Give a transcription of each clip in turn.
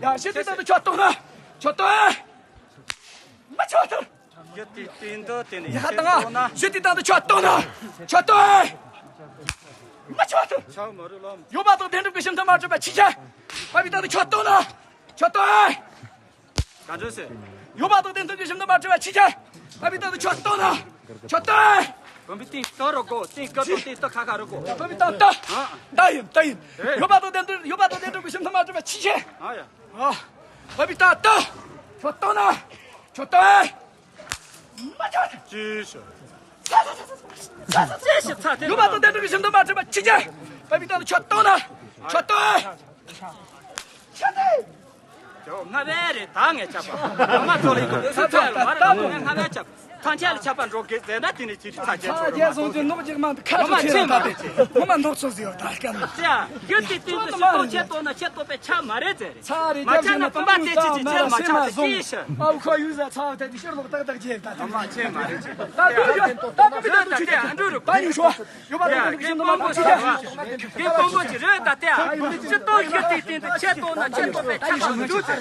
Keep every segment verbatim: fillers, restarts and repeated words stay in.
ཡ། གཞི་དེ་དང་དུ་ཁྱོད་གཏོང་ན། ཁྱོད་གཏོང་ཨེ། མ་ཁྱོད་གཏོང་། གཞི་དེ་སྟེང་དུ་དེ་ནས་ཡ་ཧ་ཁྱེད་དང་། གཏོང་ན། གཞི་དེ་དང་དུ་ཁྱོད་གཏོང་ན། ཁྱོད་གཏོང་ཨེ། མ་ཁྱོད་གཏོང་། ཆག་མ་རུ་ལམ། ཡོད་པ་དང་བདེན་གྲུབ་ཀྱི་ཞིང་དུ་མ་གྲུབ་པ་ཕྱི་རྒྱལ། པ་བི་དང་དུ་ཁྱོད་གཏོང་ན། ཁྱོད་གཏོང་ཨེ། ག་འདྲ་ཟེར། ཡོད་པ་དང་བདེན་གྲུབ་ཀྱི་ཞིང་དུ་མ་གྲུབ་པ་ཕྱི་རྒྱལ། པ་བི་དང་དུ་ཁྱོད་གཏོང་ན། ཁྱོད་གཏོང་ཨེ། བུམ་པའི་སྟེང་དུ་རུ་གོ། སྟེང་སྐབས་དང་སྟེང་དུ་ཁ་ཁ་རུ་གོ། བུམ་པའི་སྟེང་དུ། ཨ། ད་ཡིན་ད་ཡིན། ཨེ། ཡོད་པ་དང་བདེན་གྲུབ་ཡོད་པ་དང་བདེན་གྲུབ་ཀྱི་ཞིང་དུ་མ་གྲུབ་པ་ཕྱི་རྒྱལ། ཨ་ཡ། ཨ། བུམ་པའི་སྟེང་དུ། ཁྱོད་གཏོང་ན། ཁྱོད་གཏོང་ཨེ། མ་ཁྱོད། ཅི་ཞིག་ཅི་ཞིག་ཚ་དེ། ཡོད་པ་དང་བདེན་གྲུབ་ཀྱི་ཞིང་དུ་མ་གྲུབ་པ་ཕྱི་རྒྱལ། པ་བི་དང་དུ་ཁྱོད་གཏོང་ན། ཁྱོད་གཏོང་ཨེ། ཁྱོད་གཏོང་ཨེ། ཁྱོད་ལྔ་བས་རེད། ད་ངས་ཆག་པ། ཨ་མ་ཚོ་ལ་ཡིན་གོ། སུ་ཚོ་ལ་མ་རེད། ད་ངས་ལྔ་བས་ཆག་པ། ཐང་ཆད་ལ་ཆག་པ་འགྲོ་གི་ཟེར་ན་དེ་ནས་ཅི་རིགས་ཚ་ཆད་ཚོ་རེད། ཚ་ཆད་སོང་ཅི་ནོག་ཅིག་མ་འདུག་ཁ་ཚོ་ཆེ་ཡོད་ད་དེ། ངོ་མ་ནོག་ཚོ་ཟེར་ཡོད་ད་སྐམ། ཅི་ཡ། གཞི་དེ་སྟེང་དུ་ཞི་སྟོང་ཆེ་སྟོང་ན་ཆེ་སྟོང་པའི་ཆ་མ་རེད་ཟེར་རེད། ཚ་རེད། མ་ཆག་ན་བུམ་པ་དེ་ཅི་ཅི་ཆེར་མ་ཆག་པ་ཅི་ཞིག་ཨའུ་ཁོ་ཡུ་ཟ་ཚ་བ་དེ་དེ་ཤར་ལོག་ཏག་ཏག་ཅེ་ད་དེ། མ་ཆེ་མ་རེད་ཅི། ད་དུ་ཡོད་ད་དུ་མི་ད་དུ་ཆུ་ད་ཨ་འགྲོ་རུ། ད་ཉུང་ཤོ། ཡོད་པ་དང་ཡ་གི་སྟོང་པོ་ཅི་ཡ་བ། གི་སྟོང་པོ་ཅི་རེད་ད་ལྟ་ཡ། སྤྱི་སྟོང་གི་སྟེང་དེ་ཆེ་སྟོང་ན་ཆེ་སྟོང་པའི་ཆ་ཞིག་མི་འདུག་ཟེར།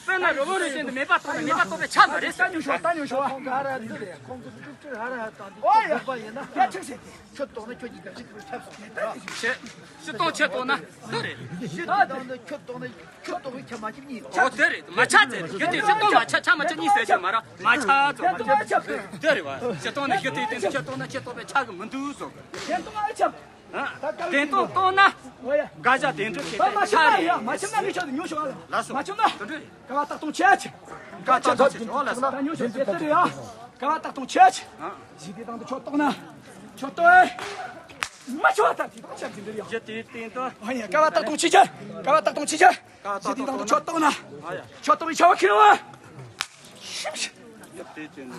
དཔེར་ན་རི་བོ་རི་བཞིན་དུ་མེ་པ་སྟོང་ན་མེ་པ་སྟོང་པའི་ཆ་མ་རེད་ཟེར། ད་ཉུང་ཤོ་ད་ཉུང་ཤོ། ཨོ་ཡ། ཡ་ཆགས་ཟེར་ཏེ། ཁྱོད་སྟོང་ན་ཁྱོད་ཀྱི་ག་ཅིག་ཁྱབ་སོང་། ཆེ། སྤྱི་སྟོང་ཆེ་སྟོང་ན་འདི་རེད། ཞི་དང་དང་ཁྱོད་སྟོང་ན་ཁྱོད་སྟོང་གི་ཆ་མ་ཁྱབ་གཉིས། ཨོ་དེ་རེད། མ་ཆག་ཟེར་རེད། གཞི་དེ་སྤྱི་སྟོང་མ་ཆག་ཆ་མ་ཆག་གཉིས་ཟེར་གྱི་མ་ར། མ་ཆག་ཚོ་མ་ཆག་ཆག་དེ་རེད་བ། སྤྱི་སྟོང་ནས་གཞི་དེའི་སྟེང་དུ་ཆེ་སྟོང་ན་ཆེ་སྟོང་པའི་ཆ་གི་མི་འདུག་ཟེར་གི། གཞན་སྟོང་ཨ་ཆག་ཨ། བདེན་སྟོང་སྟོང་ན། ཨོ་ཡ། དགག་བྱ་བདེན་གྲུབ་བྱེད་པའི་ཆ་རེད། མ་ཆག་ན་ངས་ཆ་ཉོ་ཤོག་ཨ། ལ་སོ། མ་ཆག་ན། དེ་འདྲ་རེད། ཀ་བ་སྟག་སྟོང་ཆེ་ཆེ། ཀ་བ་སྟག་སྟོང་ཆེ་ཆེ། ཨོ་ལ་སོ། ད་ཉོ་ཤོག་དེ་ལྟར་རེད་ཨ། ཀ་བ་སྟག་སྟོང་ཆེ་ཆེ། ཨ། གཞི་དེ་དང་དུ་ཁྱོད་གཏོང་ན། ཁྱོད་གཏོང་ཨེ། མ་ཁྱོད་ད་དེ་དང་ཆབས་ཅིག་འདིར་ཡོང་། གཞི་དེའི་སྟེང་དུ། ཨ་ཡ། ཀ་བ་སྟག་སྟོང་ཆེ་ཆེ། ཀ་བ་སྟག་སྟོང་ཆེ་ཆེ། ཀ་བ་སྟག་སྟོང་དང་ཁྱོད་གཏོང་ན། ཨ་ཡ། ཁྱོད་གཏོང་བའི་ཆ་བ་ཁྱེར་བ། ཤིབ་ཤིབ། གཞི་དེའི་སྟེང་དུ།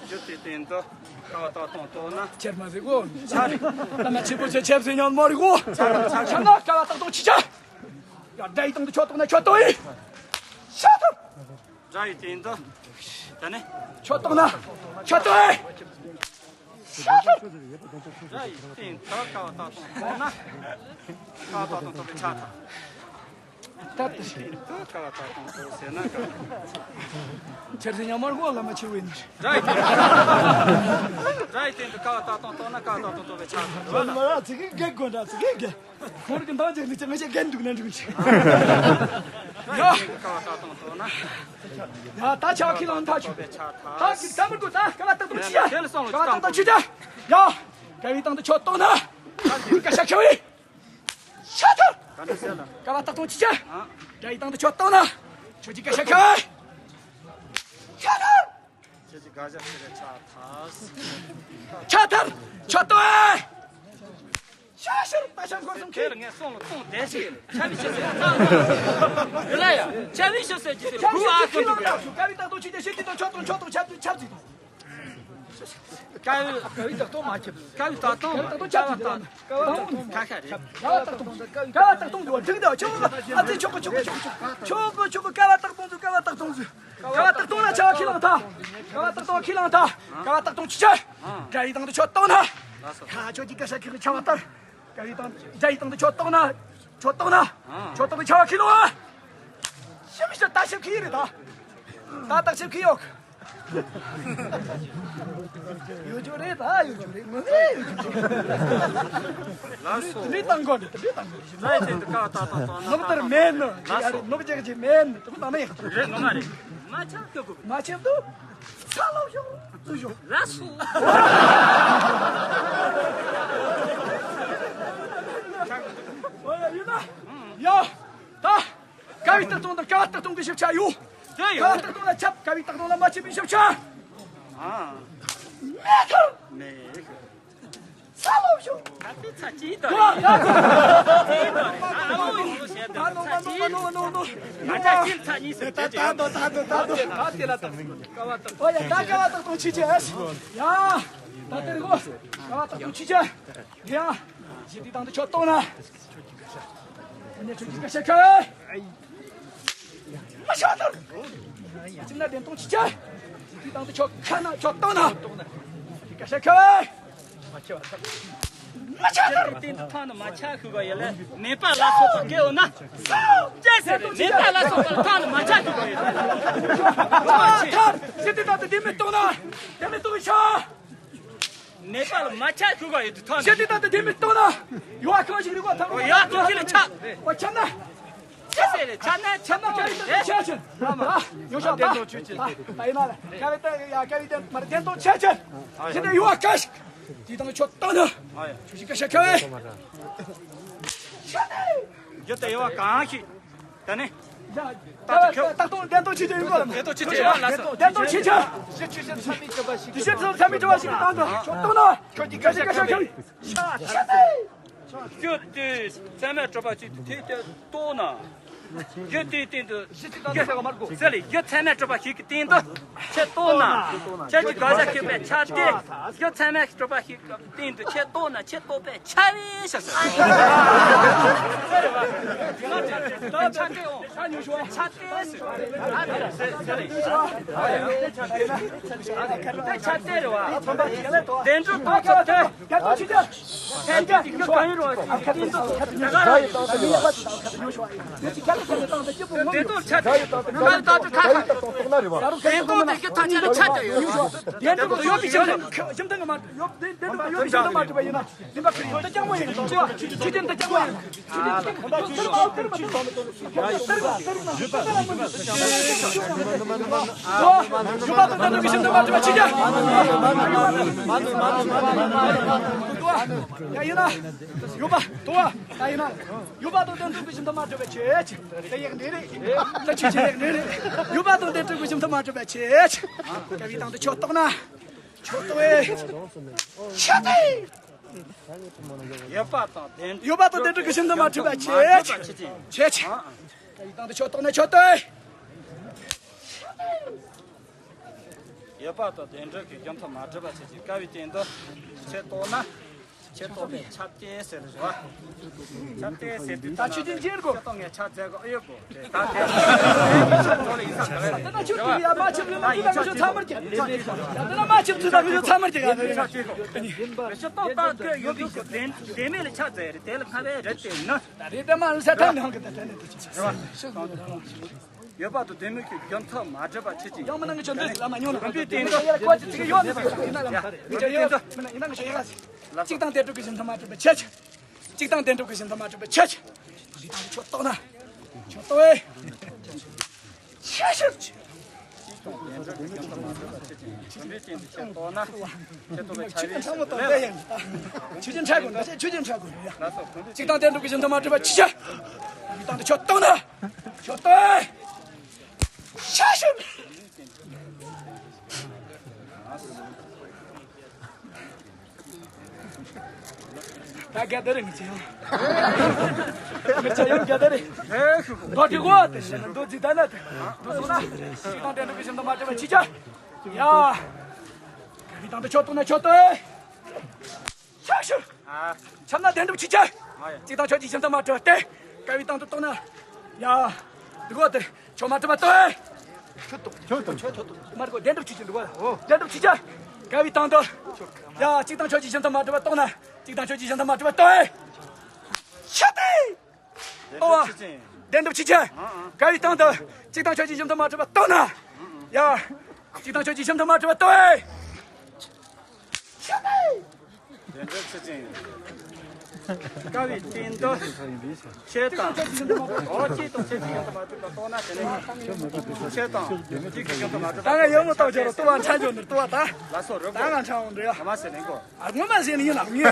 གཞི་དེའི་སྟེང་དུ་ཀ་བ་སྟག་སྟོང་གཏོང་ན། ཁྱེར་མ་ཟིག་གོ། ཆ་རེད། ད་ན་ཆེ་པོ་ཆེ་ཆབ་ཟིག་ཉོན་མོ་རིག་གོ། ཆ་རེད་ཆ་རེད། ཆ་ན་ཀ་བ་སྟག་སྟོང་ཆེ་ཆེ། ཡ། དགྲ་ཡི་སྟེང་དུ་ཁྱོད་གཏོང་ན་ཁྱོད་གཏོང་ཡི། ཤ་ཐུབ། དགྲ་ཡི་སྟེང་དུ། ད་ནི། ཁྱོད་གཏོང་ན། ཁྱོད་གཏོང་ཨེ། ཤ་ཐུབ། དགྲ་ཡི་སྟེང་དུ་ཀ་བ་སྟག་སྟོང་གཏོང་ན། ཀ་བ་སྟག་སྟོང་གཏོང་བའི་ཆ་ཐག་ད་ལྟ་ཞིག་ཀ་བ་སྟག་སྟོང་གཏོང་ཟེར་ན་ཀ། ཆེར་ཟིན་ཉམས་མར་གོ་ལ་མ་ཆེ་བའི་ནི། དགྲ་ཡི་སྟེང་དུ། དགྲ་ཡི་སྟེང་དུ་ཀ་བ་སྟག་སྟོང་གཏོང་ན་ཀ་བ་སྟག་སྟོང་གཏོང་བའི་ཆ་ཐག་རེད་བ། ལ་མ་ར་ཚིག་གི་རྒན་དགོན་འདྲ་ཚིག་གི་རྒན། ཁོང་གི་འདང་རྒྱག་ནི་ཅི་ང་ཅག་རྒན་འདུག་ན་འགྲིག་ཅི། ཡ། ཀ་བ་སྟག་སྟོང་གཏོང་ན། ཡ། ད་ཆ་བ་ཁྱེར་ལོང་ཐག་ཆོད། ད་ཅིག་ད་མི་དགོས་ད་ཀ་བ་སྟག་སྟོང་ཆི་ཡ། ཀ་བ་སྟག་སྟོང་ཆི་ཡ། ཡ། ཀ་བའི་སྟེང་དུ་ཁྱོད་གཏོང་ན། ཀ་ཤ་ཁྱོད་ཡི། ཤ་ཐུབ། ཀ་བ་སྟག་སྟོང་ཆི་ཡ། དགྲ་ཡི་སྟེང་དུ་ཁྱོད་གཏོང་ན། ཁྱོད་ཀྱི་ཀ་ཤ་ཁྱོད་ཡི། ཤ་ཐུབ། ཁྱོད་ཀྱི་དགག་བྱ་ཁྱེར་ཆ་ཐག་ཆ་ཐུབ། ཁྱོད་གཏོང་ཨེ། ཤ་ཤར་ད་ཤ་འཁོར་གསུམ་ཁྱེར། ཁྱེད་ངས་སོང་ལ་གཏོང་བསྡད་ཤིག་ཡིན་ལ་ཆ་བི་ཤ་ཟེར་ཡ་ལ་ཡ་ཆ་བི་ཤ་ཟེར་གྱི་ཟེར་བུ་ཨ་ཁོ་འདུག་ཡ། ཀ་བའི་སྟེང་དུ་ཆི་ཆ་ཤི་དེ་དང་ཆོག་དང་ཆོག་དང་ཆབ་ཆབ་ཟིག་དང་། ཀ་བའི། ཀ་བའི་སྟེང་དུ་མ་ཁྱབ། ཀ་བའི་སྟེང་དུ་མ་ཁྱབ། ཀ་བའི་སྟེང་དུ་ཁ་ཤ་རེད། ཀ་བ་སྟག་སྟོང་། ཀ་བ་སྟག་སྟོང་དུ་འགྲིག་འདུག་ཆོག་གི་ཨ་ཙི་ཆོག་གི་ཆོག་གི་ཆོག་གི་ཆོག་གི་ཆོག་གི་ཆོག་གི། ཀ་བ་སྟག་སྟོང་དུ། ཀ་བ་སྟག་སྟོང་དུ། ཀ་བ་སྟག་སྟོང་ན་ཆ་བ་ཁས་བླངས་ཐལ། ཀ་བ་སྟག་སྟོང་ཁས་བླངས་ཐལ། ཀ་བ་སྟག་སྟོང་ཆི་ཆ། དགྲ་ཡི་སྟེང་དུ་ཁྱོད་གཏོང་ན། ཁ་ཁྱོད་ཀྱི་ཀ་ཤ་ཁྱེར་གི་ཆ་བ་ལྟར། ཀ་བའི་སྟེང་དགྲ་ཡི་སྟེང་དུ་ཁྱོད་གཏོང་ན། ཁྱོད་གཏོང་ན། ཁྱོད་གཏོང་གི་ཆ་བ་ཁས་བླངས་ཨ། ཤི་མི་ཤི་ད་ཤི་ཁི་ཡི་རེད་ད། ད་ད་ཤི་ཁི་ཡོད། ཡོད་རྒྱུ་རེད་ད་ཡོད་རྒྱུ་རེད་ངོ་མས་ཡོད་རྒྱུ་རེད། ལགས་སོ། དེ་འདྲའི་བཏང་དགོས་རེད་དེ་འདྲའི་བཏང་དགོས་རེད། ལགས་དེ་འདི་ཀ་བ་སྟག་སྟོང་གཏོང་ན། ནོག་དར་མེད་ནོ། ལགས་སོ། ནོག་རྒྱག་རྒྱུ་མེད་ནོ། དེ་མོ་བཏང་ན་ཡག་རེད། ངོ་མ་རེད། མ་ཆག་ཐུབ་གོ། མ་ཆག་ཐུབ། ཚ་ལོ་ཤོག་ཚུ་ཤོག་ལགས་སོ། ཨོ་ཡ་ཡིན་ན་ཡ། ད་ཀ་བའི་སྟེང་དང་ཀ་བ་སྟག་སྟོང་གི་ཞིབ་ཆ་ཡོད། དེ་ཡོད། ཀ་བ་སྟག་སྟོང་ལ་ཆབ། ཀ་བའི་སྟག་སྟོང་ལ་མ་ཆབ་པའི་ཞིབ་ཆ། ཨ། མེད་གི། མེད་གི། ཚ་ལོ་ཤོག་ད་དེ་ཚ་ཅི་ད། ཨ་ཨ་ཨོ་ཡོ་ཤེ་ད་ཚ་ཅི། ང་ད་ཅི་ཚ་ཉིས་ཟེར་ད་ད་ད་ད་ད་ད་ད་དེ་ལ་ད་ཀ་བ་སྟག་སྟོང་ཆི་ཆི་ཨ་ཤི་ཡ། ད་དེ་རིག་གོ་ཀ་བ་སྟག་སྟོང་ཆི་ཆི་ཡ། ཞི་དེ་དང་དུ་ཁྱོད་གཏོང་ན། ཨ་ནི་ཁྱོད་ཀྱི་ཀ་ཤ་ཁ། མ་ཤ་ཐར། ཅི་ན་བདེན་གཏོང་ཅི་ཆ། དེ་དང་དུ་ཁྱོད་ཁ་ན་ཁྱོད་གཏོང་ན། ཀ་ཤ་ཁ། མ་ཆགས་ཚར། དེ་དེ་ཐང་དུ་མ་ཆགས་ཁུག་ག་ཡོད་ལ། ནད་པ་ལ་སོགས་པ་སྐྱེ་འོ་ན། ཅེས་ཟེར་རེད། ནད་པ་ལ་སོགས་པ་ཐང་དུ་མ་ཆགས་ཁུག་ག་ཡོད་ལ། ཐར། ཞི་བདེ་དང་དེ་མི་གཏོང་ན། དེ་མི་གཏོང་ཤ། ནད་པ་ལ་མ་ཆགས་ཁུག་ག་ཡོད་དུ་ཐང་། ཞི་བདེ་དང་དེ་མི་གཏོང་ན། ཡོ་བ་གང་ཞིག་རིག་པ་ཐང་། ཡ་ཐུགས་ཀྱི་ལ་ཆགས། འོ་ཆགས་ན། ཆ་ཆེ་རེད། ཆ་ན་ཆ་ན་ཆ་རེད། ཆ་ཆེ། ཡོ་ཤ་ད། ད་ཡིན་ན་ལ་ཀ་བའི་ཏན་ཡ་ཀ་བའི་ཏན་མར་ཏན་ཏོ་ཆ་ཆེ། ཞི་བདེ་ཡོ་བ་གང་ཞིག་དེ་དང་ཆོ་བཏང་ན། ཆོ་ཞིག་ཀ་ཤ་ཁ་བའི། ཡོད་དེ་ཡོ་བ་གང་ཞིག་ད་ནི། ད་ད་ཁྱོད་ད་ཏོ་ཏན་ཏོ་ཆི་ཆི་ཡོད་གོ་ལ། ཏན་ཏོ་ཆི་ཆི་ཡོད་ལ་སོ། ཏན་ཏོ་ཆི་ཆི། ཞི་ཆི་ཆི་ཚ་མི་ཅོ་བ་ཞིག་ཏུ་ཏང་ཏོ་ཆོ་བཏང་ན། ཁྱོད་ཀྱི་ཀ་ཤ་ཀ་ཤ་ཁྱོད། ཁྱོད་དེ་ཚད་མས་གྲུབ་པ་ཅིག་དེ་ལྟར་རྟོགས་ན། རྒྱུ་དེའི་སྟེང་དུ། རྒྱུ་ཟེར་ལས་རྒྱུ་ཚད་མས་གྲུབ་པ་ཞིག་གི་སྟེང་དུ་ཁྱེད་རྟོགས་ན། ཁྱེད་ཀྱི་དགག་བྱ་ཁེགས་པའི་ཆ་དེ། རྒྱུ་ཚད་མས་གྲུབ་པ་ཞིག་གི་སྟེང་དུ་ཁྱེད་རྟོགས་ན་ཁྱེད་རྟོགས་པའི་ཆ་རེད་ཤག་ཟེར། ཆ་དེ་འོང་། ཆ་དེ་ཟེར། ཆ་དེ་རེད་བ། བདེན་གྲུབ་རྟོགས་ཚུལ་དེ། ཕན་ཆད་ཀྱི་རྒྱུ་གང་ཡིན་རུང་བ་ཞིག་གི་སྟེང་དུ་ད་ག་རང་ཡོད་པ་ཞིག་བདེན་སྟོབས་ཆ་དེ་ཡོད། ད་ལྟ་ཁ་ཁ་བདེན་སྟོབས་དེ་གི་ཐག་ཆད་ལ་ཆ་དེ་ཡོད། བདེན་སྟོབས་ཡོད་པའི་ཞིབ་འདང་ཞིབ་འདང་མ་གྲུབ་པ་ཡིན་ན། འདི་མ་ཁྱི་ཆེན་འདི་རྐྱང་པ་ཡིན། ཆི་ཆེན་འདི་རྐྱང་པ་ཡིན། ཆི་ཆེན་འདི་རྐྱང་པ་ཡིན། ཡུ་བ་དང་ལྡན་འདུག་གི་ཞིབ་འདང་མ་གྲུབ་པ་ཆི་ཆེན། ཡ་ཡིན་ན། ཡུ་བ་དང་ད་ཡིན་ན། ཡུ་བ་དང་ལྡན་འདུག་གི་ཞིབ་འདང་མ་གྲུབ་པ་ཆི་ཆེན། དེ་ཡག་འདི་རེད། ད་ཆི་ཆེན་ཡག་འདི་རེད། ཡུ་བ་དང་ལྡན་འདུག་གི་ཞིབ་འདང་མ་གྲུབ་པ་ཆི་ཆེན། ཀ་བའི་སྟེང་དུ་ཆོ་གཏོགས་ན། ཆོ་གཏོགས་ཨེ། ཆ་དེ། ཡོད་པ་དང་ལྡན། ཡོད་པ་དང་ལྡན་འདུག་གི་ཞིབ་འདང་མ་གྲུབ་པ་ཆི་ཆེན། ཆི་ཆེན། ཀ་བའི་སྟེང་དུ་ཆོ་གཏོགས་ན་ཆོ་གཏོགས། ཡོད་པ་དང་ལྡན་འདུག་གི་ཞིབ་འདང་མ་གྲུབ་པ་ཆི་ཆེན། ཀ་བའི་སྟེང་དུ་ཆེ་གཏོགས་ན། ཆེ་གཏོགས་པའི་ཆ་དེ་ཟེར་རེད་བ། ཆ་དེ་ཟེར་དུས་ད་ཆོས་ཅན་ཅེར་གོ། ཆེ་གཏོགས་ངས་ཆ་མཛད་གོ་ཨེ་གོ། ད་དེ་ཆ་གཏོགས་ལ་ཡིན་ས་ག་རེ་ད་ཆོས་ཅན་ཡ་མ་ཆེ་བློན་མ་ཆེ་ད་ཆོས་ཚང་མར་གྱི། ད་ན་མ་ཆེ་ཚུལ་ད་ཆོས་ཚང་མར་གྱི་ག་རེ། ཆེ་གཏོགས་ད་གོ་ཡོད་པའི་ལྡན་ལྡན་མིན་ལ་ཆ་མཛད་རེད། དེ་ལ་སྔ་བའི་རེད་དེ་ན། ད་རེད་དེ་མ་ལ་ས་ཐང་ནང་གི་ད་ལྟ་ནས་དེ་ཆ་ཡོད་པ་དང་ལྡན་མིན་གྱི་ཞིབ་འདང་མ་གྲུབ་པ་ཆི་ཆེན། ཡང་མིན་ན་ངས་ཆོ་འདི་ལ་མ་ཉོ་ན། ལམ་བུའི་སྟེང་དུ། ཁོ་ཅི་ཚིག་ཡོད་ནི་ཡིན་ན་ལམ་ཡིན་ན་ཡོད་མིན་ན་ཡིན་ན་ངས་ཆོ་ཡོད། གཅིག་དང་ལྡན་འདུག་གི་ཞིབ་འདང་མ་གྲུབ་པ་ཆི་ཆེན། གཅིག་དང་ལྡན་འདུག་གི་ཞིབ་འདང་མ་གྲུབ་པ་ཆི་ཆེན། ལི་དང་ཆོ་གཏོགས་ན། ཆོ་གཏོགས་ཨེ། ཆི་ཆེན། ཆོ་གཏོགས་ན། ཆོ་གཏོགས་པའི་ཆ་རེད། ཆོས་ཅན་ཚང་མ་གཏོགས་པ་ཡིན། ཆོས་ཅན་ཆ་དགོས་ན་ཆོས་ཅན་ཆ་དགོས་ཡ། གཅིག་དང་ལྡན་འདུག་གི་ཞིབ་འདང་མ་གྲུབ་པ་ཆི་ཆེན། ལི་དང་ཆོ་གཏོགས་ན། ཆོ་གཏོགས་ཨེ། ཆི་ཆེན། ད་རྒྱ་དར་རེད་ངི་ཆེ་ཡང་། ངི་ཆེ་ཡང་རྒྱ་དར་རེད། འགོ་ཁྲི་གོ་དེ་ཞེ་ན་འདུག་ཅི་ད་ན་དེ་འདུག་སོང་ན། གཅིག་དང་ལྡན་འདུག་གི་ཞིབ་འདང་མ་གྲུབ་པ་ཆི་ཆེན། ཡ། ག་བའི་སྟེང་དུ་ཆོ་གཏོགས་ན་ཆོ་གཏོགས་ཨེ། ཆི་ཆེན། ཆ་ན་ལྡན་གྲུབ་ཆི་ཆེན། གཅིག་དང་ཆོས་ཅན་ཞིབ་འདང་མ་གྲུབ་པ་སྟེ། ཀ་བའི་སྟེང་དུ་གཏོགས་ན། ཡ། འདི་གོ་དེ། ཆོ་མ་གྲུབ་པ་གཏོགས་ཨེ། ཆོ་གཏོགས། ཆོ་གཏོགས། ཆོ་གཏོགས། མར་གོ་ལྡན་གྲུབ་ཆི་ཆེན་འདི་གོ། ལྡན་གྲུབ་ཆི་ཆེན། ཀ་བའི་སྟེང་དུ། ཡ། གཅིག་དང་ཆོས་ཅན་ཞིབ་འདང་མ་གྲུབ་པ་གཏོགས་ན། གཅིག་དང་ཆོས་ཅན་ཞིབ་འདང་མ་གྲུབ་པ་གཏོགས་ཨེ། ཆ་དེ། ལྡན་གྲུབ་ཆི་ཆེན། ལྡན་གྲུབ་ཆི་ཆེན། ཀ་བའི་སྟེང་དུ། གཅིག་དང་ཆོས་ཅན་ཞིབ་འདང་མ་གྲུབ་པ་གཏོགས་ན། ཡ། གཅིག་དང་ཆོས་ཅན་ཞིབ་འདང་མ་གྲུབ་པ་གཏོགས་ཨེ། ཆ་དེ། དེ་འདྲ་ཚུལ་ཅན། ཀ་བའི་སྟེང་དུ། ཆེ་དང་། འོ་ཆེ་དང་ཆེ་ཅན་ཡོང་དུ་མ་གྲུབ་པ་གཏོགས་ན་དེ་ནས། ཆེ་དང་། ཅིག་གི་ཡོང་དུ་མ་གྲུབ་པ། ད་ང་ཡོང་མོ་ཏོག་ཅོ་རོ་ཏུ་བ་ཁྲ་ཇོ་ནི་ཏུ་བ་ད། ལ་སོ་རོ་ད་ང་ཁྲ་འོང་འདྲི་ཡ། ང་མ་ཟེར་ནས་གོ། ཨ་ངོ་མ་ཟེར་ནི་ཡིན་ལ་ངས།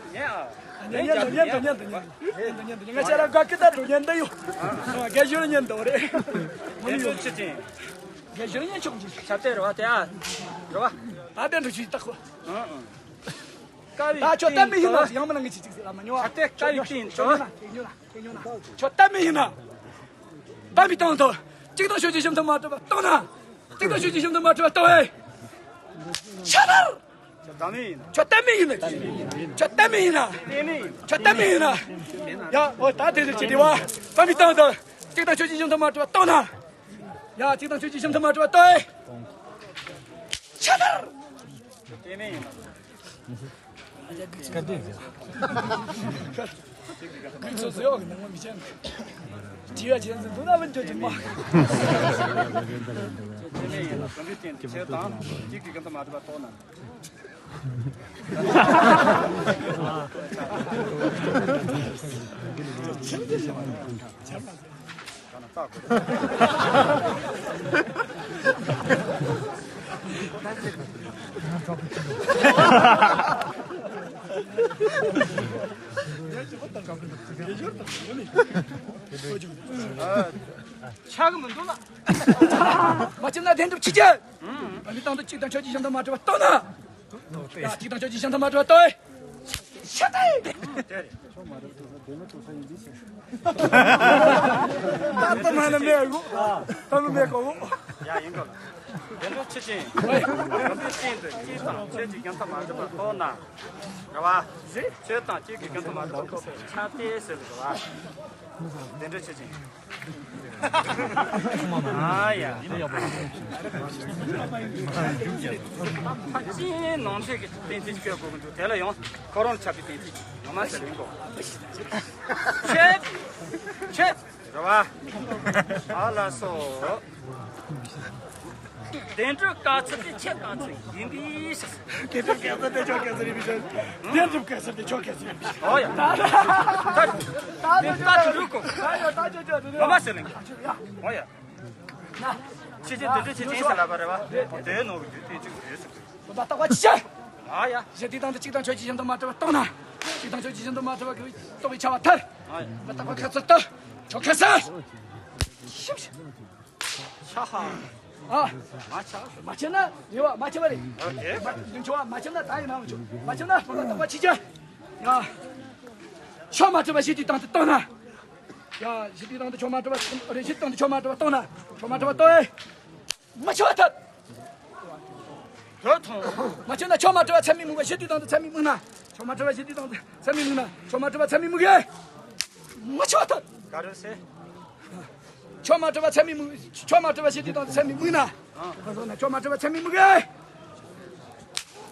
ཉན་ཨ། ཉན་ཉན་དུ་ཉན་དུ་ཉན་དུ་ཉན་དུ་ཉན་དུ་ཉན་དུ་ཉན། ང་ཆ་ར་དགའ་སྐད་ད་དུ་ཉན་དུ་ཡོད། དགའ་ཞོར་ཉན་དུ་རེད། དེ་ཚོ་ཆི་ཆེན། རྒྱ་གཞུང་ཉན་ཆོག་གི། ཆ་དེ་རེད་བ་དེ་ཨ། རེད་བ། ད་དེ་འགྲོ་ཆུ་ཡི་ཏག་ཁོ། ཨང་ཨང་། ཀ་བའི་ད་ཁྱོད་སྟེང་གཏམ་མི་ཡིན་ན་དུ་ཡང་མིན་ན་ངས་ཅིག་ཅིག་ཟེར་ལ་མ་ཉོ་བ། ཆ་དེ་ཀ་བའི་སྟེང་དུ། ཁྱོད་ཉོ་ན་ཁྱོད་ཉོ་ན་ཁྱོད་ཉོ་ན། ཁྱོད་གཏམ་མི་ཡིན་ན། གཏམ་མི་སྟོང་དུ། གཅིག་དང་ཤོད་ཀྱི་ཞིབ་ཐག་མ་གྲུབ་པ་སྟོང་ན། གཅིག་དང་ཤོད་ཀྱི་ཞིབ་ཐག་མ་གྲུབ་པ་སྟོང་ཨེ། ཤ་ཐར། ཁྱོད་གཏམ་མི་ཡིན་ན། ཁྱོད་གཏམ་མི་ཡིན་ན། ཁྱོད་གཏམ་མི་ཡིན་ན། ཡ་འོ་ད་དེ་ཟེར་གྱི་དེ་བ། གཏམ་མི་སྟོང་དུ། གཅིག་དང་ཤོད་ཀྱི་ཞིབ་ཐག་མ་གྲུབ་པ་སྟོང་ན། ཡ་གཅིག་དང་ཤོད་ཀྱི་ཞིབ་ཐག་མ་གྲུབ་པ་སྟོང་ཨེ། ཤ་ཐར། ཁྱོད་གཏམ་མི་ཡིན་ན། ག་དུས། གུས་ཚོ་ཟེར་བ་གི་ནང་མ་མི་ཅན། དྲི་བ་ཅན་ཟེར་འདུག་ན་བུན་ཅོ་ཅིག་མ། དེ་ནས་ཡིན་ལ་བུན་ཅོ་ཅན་ཆེ་དང་གཅིག་གི་གམ་དུ་མ་གྲུབ་པ་ལྟོས་ན། ཆག་གི་མི་འདུག་ལ། མ་བྱིན་ན་བདེན་གྲུབ་ཆི་ཅན། ཨ་ནི་དང་དུ་གཅིག་དང་ཆོས་ཀྱི་ཞིང་དུ་མ་གྲུབ་པ་ལྟོས་ན། ཡ་གཅིག་དང་ཆོས་ཀྱི་ཞིང་དུ་མ་གྲུབ་པ་ལྟོས། ཤ་ཏེ། ད་ལྟ་མ་ན་མེད་གོ། ད་ནི་མེད་གོ། ཡ་ཡིན་གོ། བདེན་གྲུབ་ཆི་ཅན། བདེན་གྲུབ་ཅན་དུ་གཅིག་དང་ཆོས་ཀྱི་ཞིང་དུ་མ་གྲུབ་པ་ལྟོས་ན། རེད་བ། ཆོས་དང་གཅིག་གི་ཞིང་དུ་མ་གྲུབ་པ་ལྟོས་པའི་ཆ་དེ་ཟེར་གི་རེད་བ། བདེན་གྲུབ་ཆི་ཅན། ཨ་ཡ། ཕ་ཅིའི་ནང་ཚན་གྱི་གཏན་ཚིགས་བཀོད་དགོས་ཀྱི་འདུག་དེ་ལ་ཡང་ཁོ་རང་ལ་ཆགས་པའི་གཏན་ཚིགས་ངོ་མ་ཟེར་ཡིན་གོ། ཆེ། ཆེ། རེད་བ། ཨ་ལ་སོ། བདེན་གྲུབ་དཀའ་ཚེགས་དེ་ཆེས་དཀའ་ཚེགས་ཡིན་པའི་ཕྱིར། བདེན་གྲུབ་དཀའ་ཚེགས་དེ་ཆོས་དཀའ་ཚེགས་ཡིན་པའི་ཕྱིར། བདེན་གྲུབ་དཀའ་ཚེགས་དེ་ཆོས་དཀའ་ཚེགས་ཡིན་པའི་ཕྱིར། ཨོ་ཡ། ད་ད་ད་ད་ད་རུ་གོ། ད་ཡོ་ད་ཅོ་ཅོ་དེ་ངོ་མ་ཟེར་ལེང་། ཨོ་ཡ། ཕྱི་རྒྱལ་དེ་འདྲ་ཆེ་ཆེན་ཟེར་ལབ་པ་རེད་བ། དེའི་ནང་གི་རྒྱུ་དེ་གཅིག་རེད་ཟེར་གི། མ་རྟག་པ་ཅི་བྱ། ཨ་ཡ། གཞི་དེ་དང་དུ་གཅིག་དང་ཆོས་ཀྱི་ཞིང་དུ་མ་གྲུབ་པ་རྟོགས་ན། གཅིག་དང་ཆོས་ཀྱི་ཞིང་དུ་མ་གྲུབ་པ་གི་རྟོགས་པའི་ཆ་བ་ཐར། ཨ་ཡ། མ་རྟག་པ་ཁ་ཚུར་ལྟ། ཆོ་ག་ས། ཤིབ་ཤིབ། ཆ་ཧ། ཨ། མ་ཆ། མ་ཆ་ན་རེ་བ་མ་ཆ་བ་རེད། ཨོ་ཁེ། མ་ཆ་བ་མ་ཆ་ན་ད་ཡིན་ནའང་ཆོག་མ་ཆ་ན་མ་རྟག་པ་ཅི་བྱ། ཡ། ཆོས་མ་གྲུབ་པ་གཞི་དེ་དང་དུ་རྟོགས་ན། ཡ། གཞི་དེ་དང་དུ་ཆོས་མ་གྲུབ་པ་རེད། གཞི་དེ་དང་དུ་ཆོས་མ་གྲུབ་པ་རྟོགས་ན། ཆོས་མ་གྲུབ་པ་རྟོགས་ཨེ། མ་ཆོས་ཐད། ཐོས་ཐོང་། མ་ཆོས་ན་ཆོས་མ་གྲུབ་པ་ཚད་མས་དམིགས་པ་གཞི་དེ་དང་དུ་ཚད་མས་དམིགས་ན། ཆོས་མ་གྲུབ་པ་གཞི་དེ་དང་དུ་ཚད་མས་དམིགས་ན། ཆོས་མ་གྲུབ་པ་ཚད་མས་དམིགས་ཨེ། མ་ཆོས་ཐད། ག་རེ་ཟེར། ཆོས་མ་གྲུབ་པ་ཚད་མས་དམིགས། ཆོས་མ་གྲུབ་པ་གཞི་དེ་དང་དུ་ཚད་མས་དམིགས་ན། ཨ། ཁོ་ཚོ་ན་ཆོས་མ་གྲུབ་པ་ཚད་མས་དམིགས་ཨེ།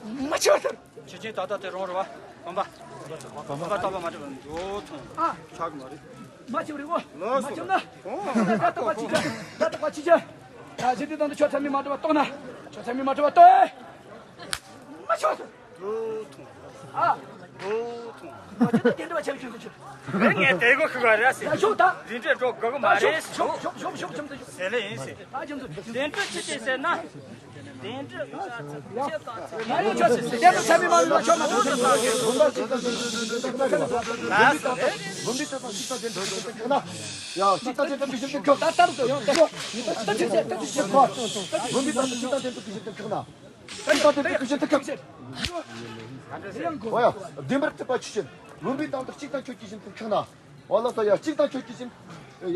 མ་ཆོས་ཐད། ཆོས་ཅན་ད་ལྟ་དེ་རང་རེད་བ། བུམ་པ། བུམ་པ་རྟག་པ་མ་གྲུབ་པ་འགྲོ་ཐོང་། ཨ། ཆག་གི་མ་རེད། མ་ཆོས་རེད་བ། ལགས་སོ། མ་ཆོས་ན། ཨོ། ད་རྟག་པ་ཅི་བྱ། ད་རྟག་པ་ཅི་བྱ། ད་གཞི་དེ་དང་དུ་ཆོས་ཚད་མས་མ་གྲུབ་པ་རྟོགས་ན། ཆོས་ཚད་མས་མ་གྲུབ་པ་རྟོགས་ཨེ། མ་ཆོས་ཐད། འགྲོ་ཐོང་། ཨ། འགྲོ་ཐོང་། མ་ཆོས་ན་དེ་འདྲ་བ་ཆག་ཆོས་ཆོས་ཆོས། ངས་དེ་གོ་ཤི་བ་རེད་ཟེར། ད་ཤོག་ད། རིན་བྲལ་འགྲོ་དགོས་གི་མ་རེད། ཤོག་ཤོག་ཤོག་ཤོག་ཤོག་ཤོག་ཤོག་ཟེར་ལེ་ཡིན་ཟེར། ད་ཁྱོད་ཚོ་བདེན་གྲུབ་ཆི་ཅན་ཟེར་ན། བདེན་གྲུབ་དཀའ་ཚེགས་ཆེ་དང་ཚེགས། ད་ཡོད་ཆོག་ཟེར། བདེན་གྲུབ་ཚད་མས་མ་ལུས་པ་ཆོས་མ་གྲུབ་ཟེར། ཡ། གཅིག་དང་གཅིག་དང་བདེན་གྲུབ་ཀྱི་ཞིབ་ཏུ་ཁྱབ་ན། ཡ། གཅིག་དང་གཅིག་དང་བདེན་གྲུབ་ཀྱི་ཞིབ་ཏུ་ཁྱབ། ད་ལྟར་དུ་ཡང་ད་ཡོད་ད་ཆོས་ཚད་ད་ཆོས་ཚད་ཁོ། བུམ་པའི་སྟེང་དུ་གཅིག་དང་བདེན་གྲུབ་ཀྱི་ཞིབ་ཏུ་ཁྱབ་ན། གཅིག་དང་བདེན་གྲུབ་ཀྱི་ཞིབ་ཏུ་ཁྱབ། འོ་ཡ། བདེན་པར་གྲུབ་པ་ཆོས་ཅན། བུམ་པའི་སྟེང་དུ་གཅིག་དང་ཆོས་ཀྱི་ཞིབ་ཏུ་ཁྱབ་ན། འོ་ལགས་སོ། ཡ། གཅིག་དང་ཆོས་ཀྱི་ཞིབ།